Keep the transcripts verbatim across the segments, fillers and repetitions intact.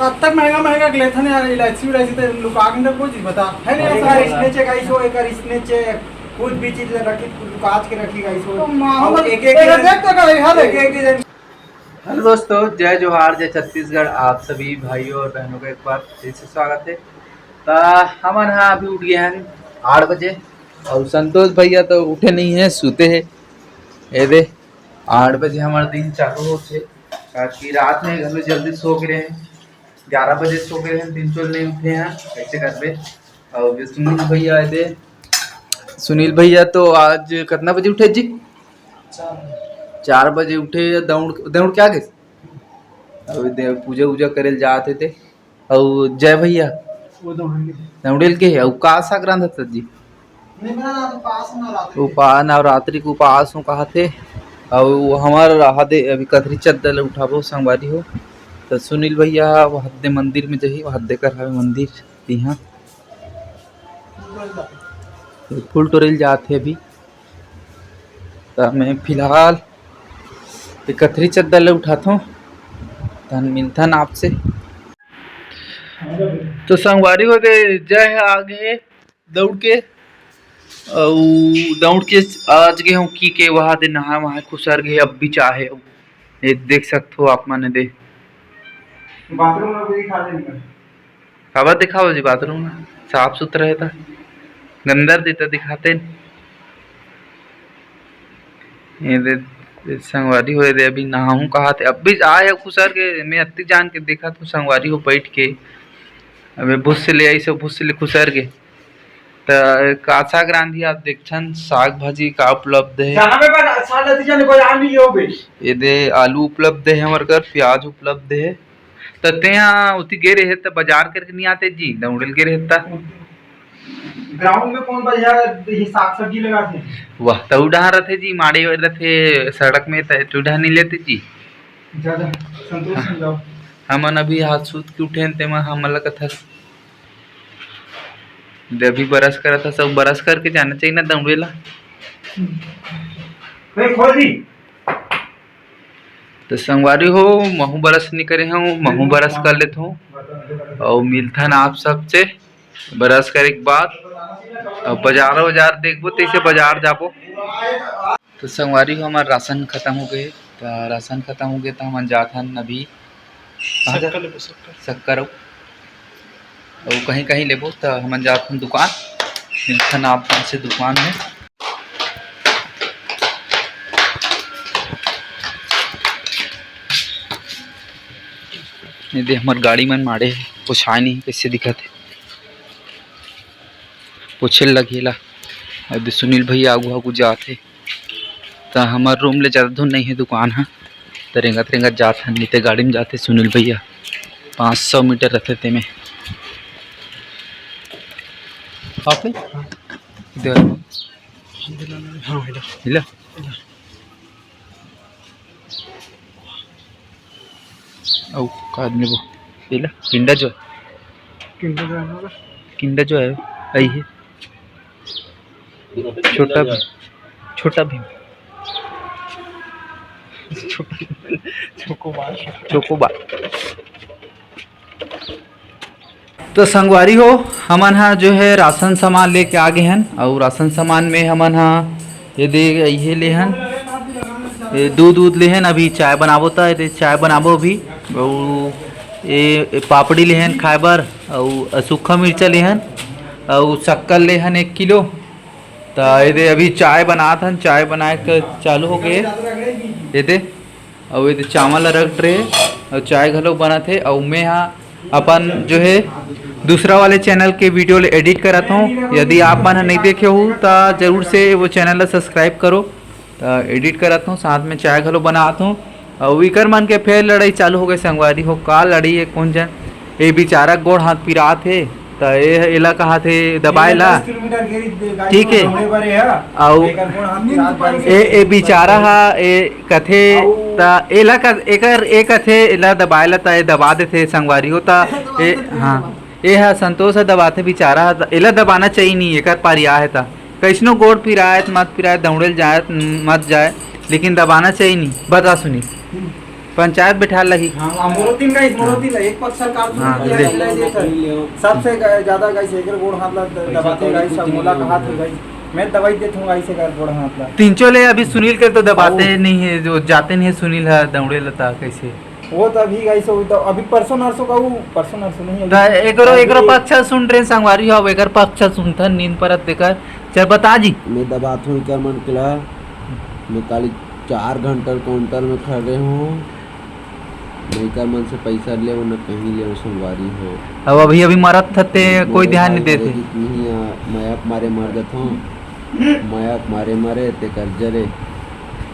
अब तक महंगा महंगा के लेथन यार, इलायची उलायची तो लुका के अंदर कोई चीज बता है नहीं। एकर स्नेचे गाइस हो, एकर स्नेचे कुछ भी चीज ला रखी, लुकाच के रखी गाइस हो। तो माहौल और एक एक एरा जन, देख तो गाइस, हाँ, एक एक जन। हेलो दोस्तों, जय जोहार, जय छत्तीसगढ़। आप सभी भाइयों और बहनों का एक बार फिर से स्वागत है। तो हमन हा अभी उठ गए हैं आठ बजे और संतोष भैया तो उठे नहीं है, सूते हैं। ये दे, आठ बजे हमारा दिन चालू होते, ताकि रात में घलो जल्दी सो के रहे। ग्यारह बजे सो के रहे, दिन चोल नहीं उठे हैं, कैसे करबे? और ये सुनील भैया आए थे, सुनील भैया तो आज कितना बजे उठे जी? चार बजे उठे, दौड़ दौड़ के आ गए। अब दे-, पूजा उजा करे ल जात हे ते। अउ जय भैया वो तो होंगे। दौड़ेल के हे, अउ का साग रांधत जी? नहीं, मैं ना उपास में रात्रि के। उपा-, नवरात्रि के उपास हूँ कहा थे। अउ हमार रहा दे, अभी कथरी चद्दर ले उठाबो संगवारी हो। तो सुनील भैया वो हद्दे मंदिर में जही, वो हद्दे कर हवे मंदिर तिहाँ। फूल टोरेल जात हे अभी। त मैं फिलहाल ये कथरी चद्दर ले उठाथों, तहन मिलथन आपसे। तो संगवारी हो दे, जय हे आगे दौड़ के, अउ दौड़ के आज गे हूँ की के वहा दे नहा वहा खुसर गे, अब भी चाहे ये देख सकथो आप मन दे। बाथरूम में भी दिखा देंगे। काबर दिखाओ जी बाथरूम में? साफ सुथरा हे त। गंदर देता दिखाते न। ये दे, ये संगवारी हो दे, अभी नहाहूँ कहा थे। अब भी आए हो खुसर के, मैं अत्ती जान के देखा तो संगवारी हो बैठ के। अबे भुस ले आई सो भुस ले खुसर के। त का साग रांधी आप देखथन, साग भाजी का उपलब्ध हे? जाना बे, बा-, साग लेती जाने को यार नहीं हो बे। ये दे आलू उपलब्ध हे हमर कर, प्याज उपलब्ध हे। त तेहा उती गे रहे त बाजार करके नहीं आते जी, दौड़ल गे रहे त। ग्राउंड में कौन बाजार ये साग सब्जी लगाथे? वाह, तहु डहार रथे जी, माड़े रथे सड़क में, त तहु डहार नहीं लेते जी। जा, जा, संतोष समझाओ। हमन अभी हाथ सूत के उठे हन, तेमा हमन ला कथा दे अभी बरस करत ह, सब बरस करके जाना चाहिए ना दौड़े ला। ए, खोल दी। तो संगवारी हो, महू बरस नहीं करे हूँ, महू बरस कर लेत हूँ। और मिलथन आप सबसे बरस करे के बाद। अब बाजार, बाजार देखबो, तैसे बाजार जाबो। तो संगवारी हो, हमार राशन खत्म हो गए, तो राशन खत्म हो गए, तो हमन जात हन अभी कहाँ जा-, शक्कर लेबो, शक्कर। शक्कर अउ, अउ कहीं, कहीं लेबो, तो हमन जात हन दुकान, मिलथन आप मन से दुकान में। ये दे, हमर गाड़ी मन माड़े हे, पोछाय नहीं, कैसे दिखत हे, पोछे लगेला। अभी सुनील भैया आगू, आगू जात हे। त हमर रूम ले ज़्यादा दूर नहीं हे दुकान ह, त रेंगत रेंगत जात हन, नहीं ते गाड़ी में जाथे सुनील भैया, पाँच सौ मीटर रथे तेमे। आप नहीं? इधर। हाँ, इधर। हिला? अउ का आदमी वो? हिला? Kinder Joy. किंडर जॉय होगा। किंडर जॉय है, आई है। छोटा भीम, छोटा भीम। छोटा, चोकोबार। चोकोबार। तो संगवारी हो, हमन हा जो है राशन सामान लेके आ गए हन, अउ राशन सामान में हमन हा ये दे, ये ले हन, ये दूध, दूध ले हन। अभी चाय बनाबो, त ये दे चाय बनाबो अभी। अउ ये, ये पापड़ी ले हन खाए बर, अउ सूखा मिर्चा ले हन, अउ शक्कर ले हन एक किलो। त ये दे अभी चाय बनात हन, चाय बनाए के चालू हो गए। ये दे, अउ ये दे चावल रख रहे, अउ चाय घलो बनत हे। अउ मैं हा अपन जो है दूसरा वाले चैनल के वीडियो ले एडिट करत हूँ। यदि आप मन ह नहीं देखे हो त जरूर से वो चैनल ला सब्सक्राइब करो। त एडिट करत हूँ, साथ में चाय घलो बनात हूँ। अउ इकर मन के फेर लड़ाई चालू हो गए संगवारी हो, का लड़ी है कौन जन, ये बेचारा गोड़ हाथ पिरात हे। त ए, एला कहाथे दबाए ला। दस किलोमीटर के गाड़ी ठीक हे। में दौड़े बर हे, अउ एकर गोड़ हाथ हाथ बंद ए, ए बेचारा हा, ए कथे, अउ त एला क-, एकर, ए कथे, एला दबाए ला, त ए दबा देथे संगवारी हो, त ए, हाँ, ए हा संतोष हा दबाथे बेचारा हा, त एला दबाना चाहिए नहीं, एकर पारी आहे त। कैसनो गोड़ पिराए, मत पिराए, दौड़े ल जाए, मत जाए, लेकिन दबाना चाहिए नहीं। बता सुनी। पंचायत बैठा लगी। हाँ, मोरोतिन गाइस, मोरोतिन ला एक पक्ष सरकार दूध हाँ, पिया ले। के पिलाई देत है। सबसे ग-, ज्यादा गाइस एकर गोड़ हाथ ला द-, दबाते गाइस, सब मोला कहात है गाइस। मैं दवाई देत हूँ गाइस एकर गोड़ हाथ ला। तिंचो ले अभी सुनील के तो दबाते नहीं है, जो जाते नहीं है सुनील है दौड़े लता कैसे। वो तो अभी गाइस, वो तो अभी परसों नरसों का, वो परसों नरसों नहीं, अभी त एकरो, अभी एकरो पक्ष सुन रहे संगवारी हो, अब एकर पक्ष सुनथन नींद परत देकर। चल बता जी। मैं दबात हूँ एकर मन के ला, मैं काली चार घंटा काउंटर में खड़े हूँ। मैं एकर मन से पैसा ले न कहीं ले संगवारी हो। अब अभी अभी मरत थते, कोई ध्यान नहीं देते। जितनी ही, आ, मया के मारे मर जात हूँ, मया के मारे मरे ते कर जरे।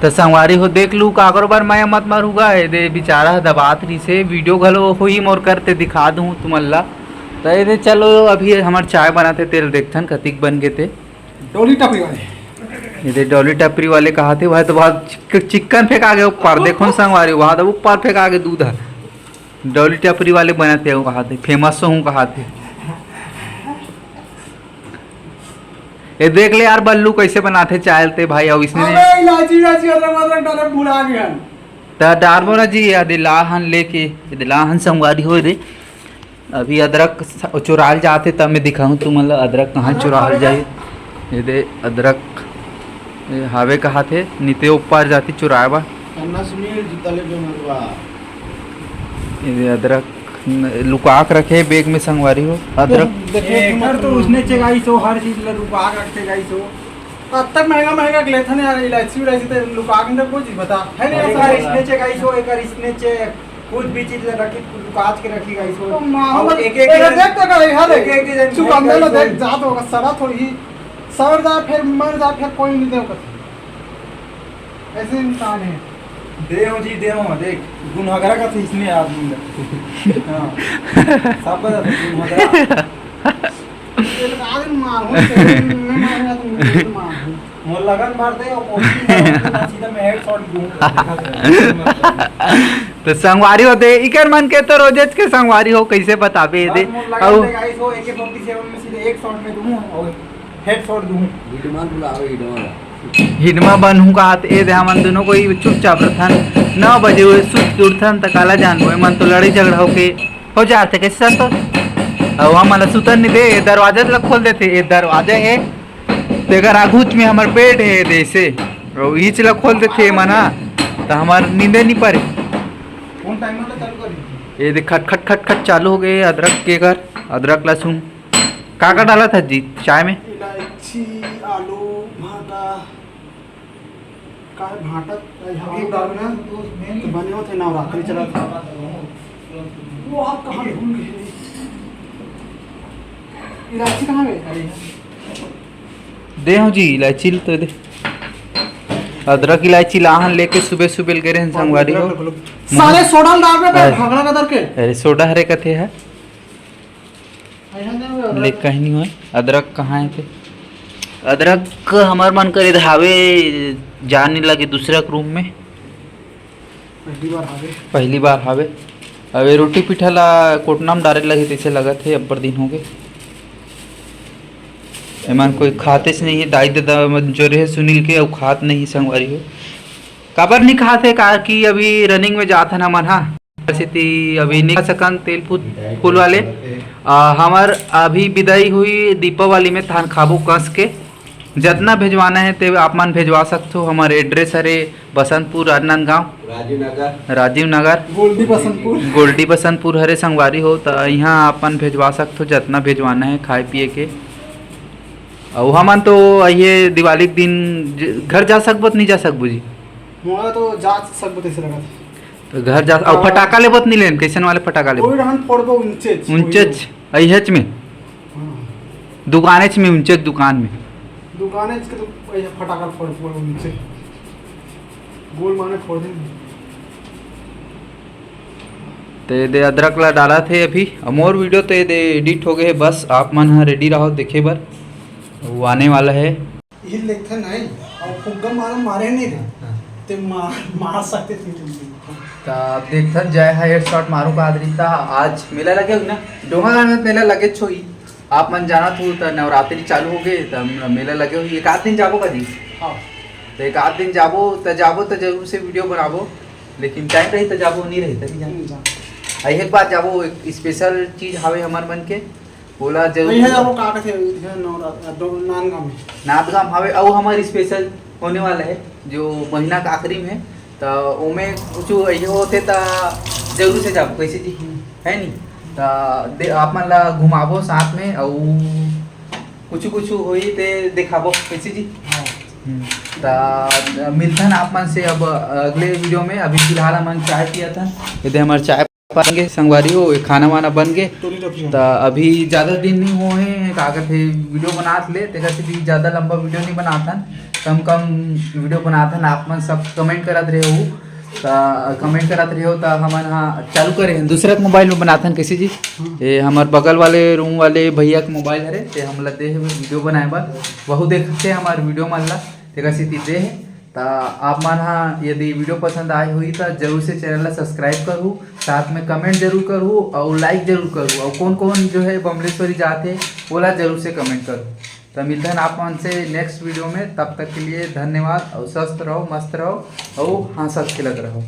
त संगवारी हो देख लू, काकरो बर मया मत मरूगा। एदे बेचारा ह दबात रहिसे, वीडियो घलो होही मोर करते दिखा दूँ तुमन ला। त एदे चलो अभी हमर चाय बनाते, तेल देखथन कतिक बन गे ते। डोली टपरी वाले। एदे डोली टपरी वाले कहाथे, वह तो बहुत चिक-, चिक्कन फेंका गे ऊपर। देखो न संगवारी, वह तो ऊपर फेंका गे दूध ह। डोली टपरी वाले बनाथे, वो कहाथे, फेमस हूँ कहाथे। ये देख ले यार बल्लू कैसे बनाथे चाय ते भाई, अउ इसने अबे इलायची, इलायची, अदरक, अदरक डाले भुला गया। त डारबो ना जी, ये दिलाहन लेके, ये दिलाहन संगवारी हो दे। अभी अदरक स-, चुराल जाथे, तब मैं दिखाऊँ तुमन ला अदरक कहाँ अदरक चुराल हवे जाही। ये दे अदरक, ये हावे कहाथे, निते ऊपर जाती चुराए बा। अन्ना सुनील जूता ले जो मरवा। ये दे अदरक न-, लुका के रखे बैग में संगवारी हो अदरक। देखे एकर तो उसने चेगाई सो, हर चीज ला लुका के रखते गाई सो। अब तक महंगा महंगा के लेथन यार, इलायची उलायची ते लुका के अंदर कोई चीज बता है नहीं। एकर ऐसा इसने चेगाई सो, एकर इसने चे कुछ भी चीज ला रखी, लुका के रखी गाई सो। तो माहौल अब एक एक एकर देख तो करे, हाँ देख। एक एक जन चुकंदर ला देख, जात होगा, सड़त होही, सड़ जा फिर मर जा फिर कोई नहीं देव कथे। ऐसे इंसान है। देव जी, देव, देख, गुनहगरा का तो इसमें आदमी है। हाँ। सब पता था, गुनहगरा। ये तो आदमी मार हो, तो मैं मारूंगा तो मुझे तो मार हो। मोर लगन मार दे और कोशिश कर, सीधा मैं हेडशॉट दूं। तो संगवारी होते, इकर मन के तो रोजेज के संगवारी हो, कैसे बताबे ये दे। बस मोर लगन अउ दे गाइस, वो ए के फोर्टी सेवन में सीधे एक शॉट में दूं और हेडशॉट दूं। हिडमा बुलावे, हिडमा ला। हिडमा बनहूँ कहात, ए दे हमन दोनों कोई चुपचाप रथन। नौ बजे हुए सुत के उठथन त काला जानबो, एमन तो लड़ाई झगड़ा होके हो जाथे कैसे सर तो। अउ हमन ला सुतन नहीं दे, ए दरवाजा ला खोल देथे, ए दरवाजा है। तेकर आघूच में हमर बेड है दे से। अउ ईच ला खोल देथे एमन हा, त हमर नींदे नहीं परे। कौन टाइमर ला चालू करी? ए दे खट खट खट खट चालू हो गए अदरक के घर, अदरक लहसुन। का का डालत हस जी चाय में? इलायची, आलू, भांटा, का है भांटा? आई हम आलू डालना। तो बने होत है, नवरात्रि चलत है। वो आप कहाँ भूल गए? इलायची कहाँ गए? अरे दे हूँ जी इलायची ल तो दे। अदरक इलायची लाहन लेके सुबह सुबह गए रहन संगवारी हो। सारे सोडा डाल रहे हैं, अरे। भागड़ा कदर के। अरे सोडा हरे कथे है। ले कहीं नहीं होय। अदरक कहाँ है थे? अदरक हमर मन करे धावे जाने लगे दूसरा रूम में। पहली बार हावे। पहली बार हावे। अब ये रोटी पीठा ला कोटना में डारे लगे तैसे लगत है, अब्बड़ दिन हो गए। एमन कोई खाते से नहीं है, दाई ददा मन जो रहे सुनील के, अब खात नहीं संगवारी हो। काबर नहीं खाते, का कि अभी रनिंग में जात हन हमन हा। सेती अभी नहीं खा सकन तेल फूल, फूल वाले। आ, हमर अभी विदाई हुई दीपावली में, तहन खाबो कस के। जतना भेजवाना है ते आप मन भेजवा सकथो। हमर एड्रेस हरे बसंतपुर, राजनांदगांव। राजीव नगर। राजीव नगर। गोल्डी बसंतपुर। गोल्डी बसंतपुर हरे संगवारी हो, त यहाँ आप मन भेजवा सकथो जतना भेजवाना है खाए पिए के। अउ हमन तो ये दिवाली के दिन ज-, घर जा सकबो त नहीं जा सकबो जी? मोला तो जा सकबो तैसे लगत है। तो घर जा, अउ हाँ। फटाका लेबो त नहीं लेन? कैसन वाले फटाका लेबो? ओही रहन फोड़बो, उनचेच। उनचेच, अइहेच में? हाँ। दुकानेच में, उनचेच दुकान में। दुकानेच के तो वही फटाका फोड़, फोड़ उनचेच। गोल माने फोड़ दे। ते दे अदरक ला डालत हे अभी। अउ मोर वीडियो ते दे एडिट हो गए हे, बस आप मन ह रेडी रहो देखे बर, वो आने वाला है। ये लेथन नहीं, अउ फुग्गा मारो, मारे नहीं रे। हाँ। ते मार, मार सकते थे तुम। त आप देखथन, जय हा हेडशॉट मारू का आदरी ता। आज मेला लगे होही ना, डोंगरगढ़ में मेला लगे छोही। आप मन जानत हो त नवरात्रि चालू हो गए, त मेला लगे होही। एक आध दिन जाबो का जी? हाँ। त एक आध दिन जाबो, त जाबो त जरूर से वीडियो बनाबो। लेकिन टाइम रही तो जाबो, नहीं रही तो नहीं जाबो। नहीं जाबो। आ, एक बात जाबो, एक स्पेशल चीज हवे हमर मन के, ओला जरूर। नहीं है, वो का कहते हैं, इधर नौरा-, दो-, नांदगांव में। नांदगांव हवे, अउ हमर स्पेशल होने वाला है, जो महीना का आखिरी में है, तो ओमे कुछ ये होते तो जरूर से जाबो, कैसे जी? हम्म। है नी? तो दे-, आप मन ला घुमाबो साथ में, अउ कुछ कुछ होई ते दिखाबो, कैसे जी? हाँ। हम्म। तो मिलथन आप मन से अब अगले वीडियो में। अभी फिलहाल हमन चाय पिया था, ये दे हमर चाय पाएंगे संगवारी हो, ये खाना वाना बन गए। टोरी टोरी। तो अभी ज़्यादा दिन नहीं हो है, का कहते वीडियो बनात ले, तेकर से भी ज़्यादा लंबा वीडियो नहीं बनात हन, कम कम वीडियो बनात हन। आप मन सब कमेंट करत रहे हो, तो कमेंट करत रहे हो, तो हमन हा चालू करे हन, दूसरा के मोबाइल में बनात हन, कैसे जी? हम्म। ये हमर बगल वाले रूम वाले भैया के मोबाइल हरे, ते हमला दे हे वीडियो बनाए बर, वहू देखते हमार वीडियो मन ला, तेकर सेती दे हे। त आप मन हा यदि वीडियो पसंद आए होही त जरूर से चैनल ला सब्सक्राइब करहू, साथ में कमेंट जरूर करहू अउ लाइक जरूर करहू, अउ कौन कौन जो है बमलेश्वरी जात हे, ओला जरूर से कमेंट करहू। त मिलथन आप मन से नेक्स्ट वीडियो में, तब तक के लिए धन्यवाद अउ स्वस्थ रहो, मस्त रहो अउ हंसत खेलत रहो।